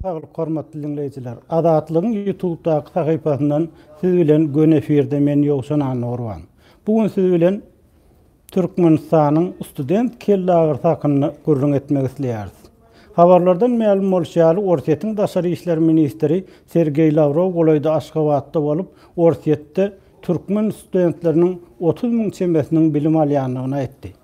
Saglyk hormatly diňleýjiler. Azatlygyň YouTubedaky sahypasyndan siz bilen göni efirde men Ýowşan Annagurban. Bu gün siz bilen Türkmenistanyň student kelleagyrysy hakynda gürrüň etmek isleýäris. Habarlardan mälim bolşy ýaly, Orsýetiň daşary işler ministri Sergeý Lawrow golaýda Aşgabatda bolup, Orsýetde türkmen studentleriniň 30 müň çemesiniň bilim alýandygyny aýtdy.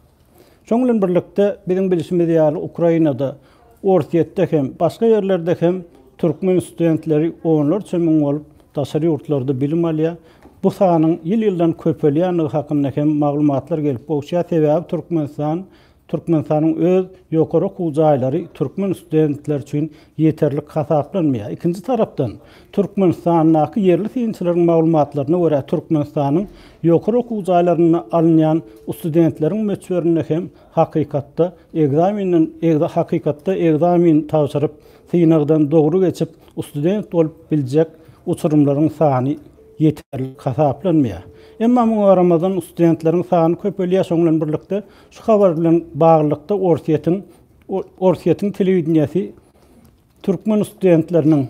Şonuň bilen birlikde, biziň bilşimiz ýaly, Ukrainada, Orsýetde hem, başga ýerlerde hem türkmen studentleri onlarça müň bolup daşary ýurtlarda bilim alýar. Bu sanyň ýyl-ýyldan köpelýändigi hakynda hem maglumatlar gelip gowuşýar. Sebäbi Türkmenistan Türkmenistanyň öz ýokary okuw jaýlary türkmen studentleri üçin ýeterlik hasaplanmaýar. Ikinji tarapdan, Türkmenistandaky ýerli synçylaryň maglumatlaryna görä, Türkmenistanyň ýokary okuw jaýlarynda alynýan studentleriň möçberinde hem hakykatda ekzamenden hakykatda ekzamen tabşyryp, synagdan dogry geçip, student bolup biljek uçurymlaryň sany ýeterlik hasaplanmaýar. Emma muňa garamazdan studentleriň sany köpelýär, şonuň bilen birlikde şu habar bilen baglylykda Orsýetiň Orsýetiň telewideniýesi türkmen studentleriniň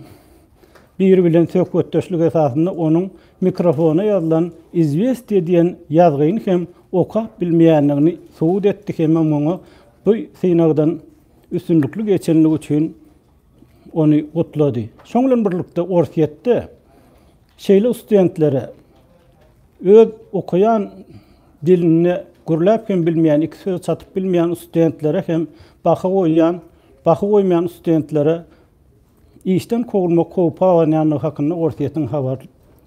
biri bilen söhbetdeşlik esasynda onuň mikrofona ýazylan Izwestiýa diýen ýazgyny hem okap bilmeýändigini subut etdi hemem oňa bu synagdan üstünlikli geçenligi üçin ony gutlady. Şoň bilen birlikde Orsýetde şeýle studentlere öz okaýan dilinde gürläp hem bilmeýän, iki söz çatyp bilmeýän studentlere hem baha goýýan, baha goýmaýan studentlere işden kowulmak howpy abanýandygy hakynda Orsýetiň habar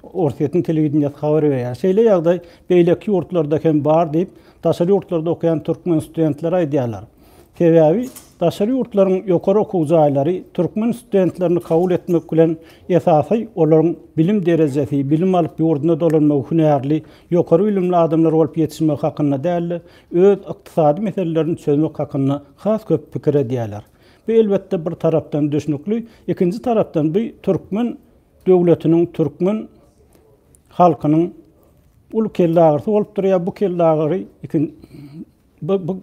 Orsýetiň telewideniýesi habar berýär. Şeýle ýagdaý beýleki ýurtlarda hem bar diýip, daşary ýurtlarda okaýan türkmen studentleri aýdýarlar. Sebäbi daşary ýurtlaryň ýokary okuw jaýlary türkmen studentlerini kabul etmek bilen esasy olaryň bilim derejesi, bilim alyp ýurduna dolanmagy, hünärli, ýokary bilimli adamlar bolup ýetişmegi hakynda däl-de, öz ykdysady meselelerini çözmek hakynda has köp pikir edýärler. Bu elbetde bir tarapdan düşnükli, ikinji tarapdan bu türkmen döwletiniň, türkmen halkynyň uly kelleagyrysy bolup durýar. Bu kelleagyry Bu,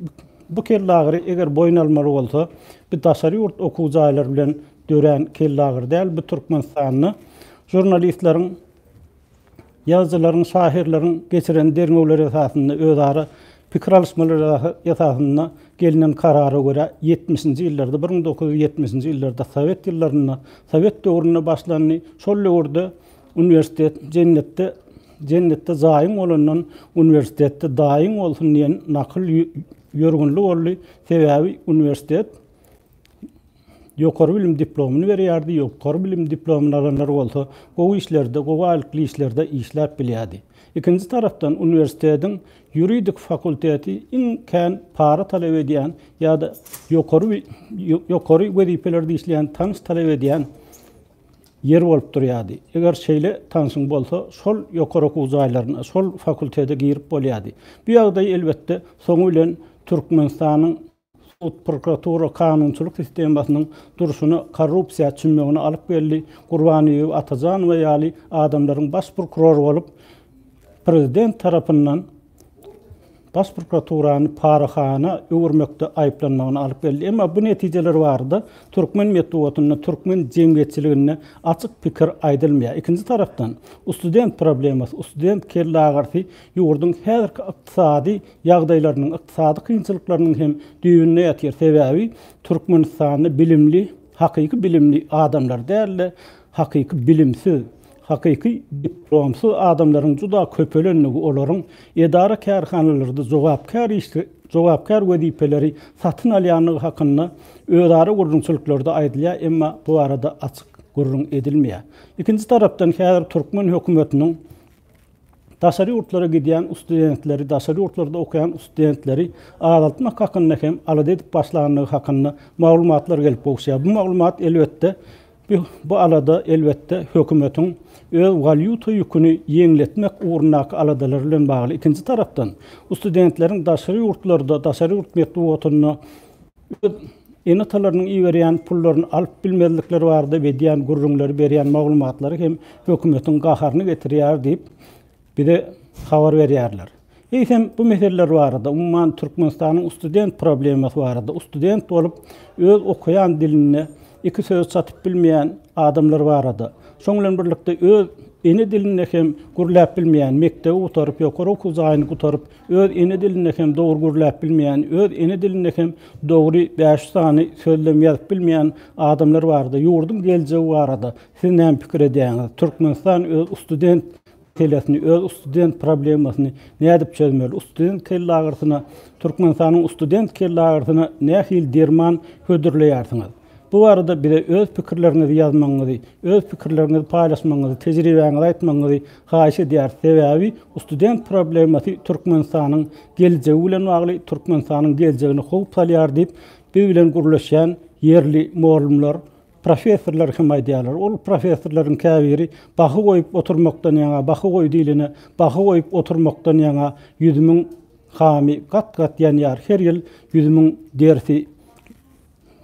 bu kellagyry eger boýun almaly bolsa, bu daşary ýurt okuw jaýlary bilen dörän kellagyry däl, bu Türkmenistanda žurnalistleriň, ýazyjylaryň, şahyrlaryň geçiren derňewleri esasynda, özara pikir alyşmalary esasynda gelnen karara görä ýetmişinji ýyllarda, 1970-nji ýyllarda, sowet ýyllarynda, sowet döwründe başlandy. Şol döwürde Uniwersitet jennetde jennetde jaýyň bolandan uniwersitetde daýyň bolsun diýen nakyl ýörgünli boldy. Sebäbi uniwersitet ýokary bilim diplomyny berýärdi, ýokary bilim diplomyny alanlar bolsa gowy işlerde, gowy aýlykly işlerde işläp bilýärdi. Ikinji tarapdan uniwersitetiň ýuridik fakulteti iň kän para talap edýän ýa-da ýokary ýokary wezipelerde işleýän tanyş talap edýän ýer bolup durýardy. Eger şeýle tanşyň bolsa, şol ýokary okuw jaýlaryna, şol fakultete girip bolýardy. Bu ýagdaý, elbetde, soňy bilen Türkmenistanyň sud, prokuratura, kanunçylyk sistemasynyň durşuna korrupsiýa çümmegine alyp geldi. Gurbanbibi Atajanowa ýaly adamlaryň baş prokuror bolup, prezident tarapyndan Baş prokuraturany parahana öwürmekde aýyplanmagyna alyp geldi. Emma bu netijeler barada türkmen metbugatynda, türkmen jemgyýetçiliginde açyk pikir aýdylmaýar. Ikinji tarapdan, student problemasy, student kelleagyrysy ýurduň häzirki ykdysady ýagdaýlarynyň, ykdysady kynçylyklarynyň hem düýbünde ýatyr. Sebäbi Türkmenistanda bilimli, hakyky bilimli adamlar däl-de, hakyky bilimsiz, Hakyky diplomsyz adamlaryň juda köpelendigi olaryň edara-kärhanalarda jogapkär iş jogapkär wezipeleri satyn alýandygy hakynda özara gürrüňçiliklerde aýdylýar, emma bu barada açyk gürrüň edilmeýär. Ikinji tarapdan häzir türkmen hökümetiniň daşary ýurtlara gidýän studentleri, daşary ýurtlarda okaýan studentleri azaltmak hakynda hem alada edip başlandygy hakynda maglumatlar gelip gowuşýar. Bu maglumat elbetde Bu alada, elbetde, hökümetiň öz walýuta ýüküni ýeňletmek ugrundaky aladalary bilen bagly. Ikinji tarapdan, studentleriň daşary ýurtlarda, daşary ýurt metbugatynda öz ene-atalarynyň iberýän pullaryny alyp bilmezlikleri barada edýän gürrüňleri, berýän maglumatlary hem hökümetiň gaharyny getirýär diýip, bize habar berýärler. Eýsem, bu meseleler barada, umuman, Türkmenistanyň student problemasy barada, student bolup, öz okaýan dilinde iki söz çatyp bilmeýän adamlar barada, şoň bilen birlikde öz ene dilinde hem gürläp bilmeýän, mekdebi gutaryp, ýokary okuw jaýyny gutaryp, öz ene dilinde hem dogry gürläp bilmeýän, öz ene dilinde hem dogry 500 sany sözlem ýazyp bilmeýän adamlar barada, ýurduň geljegi barada siz näme pikir edýäňiz? Türkmenistan öz student meselesini, öz student problemasyny nädip çözmeli? Student kellagyrysyna, Türkmenistanyň student kellagyrysyna nähili derman hödürleýärsiňiz? Bu barada bize öz pikirleriňizi ýazmagyňyzy, öz pikirleriňizi paýlaşmagyňyzy, tejribäňizi aýtmagyňyzy haýyş edýäris. Sebäbi student problemasy Türkmenistanyň geljegi bilen bagly, Türkmenistanyň geljegine howp salýar diýip, biz bilen gürleşýän ýerli mugallymlar Professorlar hem aýdýarlar. Ol professorlaryň käbiri bahy goýup oturmakdan ýaňa, bahy goý diýlene bahy goýup oturmakdan ýaňa ýüzümiň hamy gat-gat ýanýar, her ýyl ýüzümiň derisi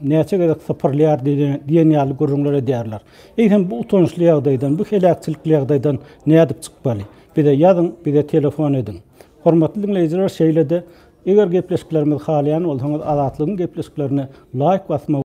näçe gezek sypyrylýar diýen ýaly gürrüňler edýärler. Eýsem bu utançly ýagdaýdan, bu heläkçilikli ýagdaýdan nädip çykmaly? Bize ýazyň, bize telefon ediň. Hormatly diňleýjiler şeýle-de eger gepleşiklerimizi halaýan bolsaňyz Azatlygyň gepleşiklerine laýk basmagy.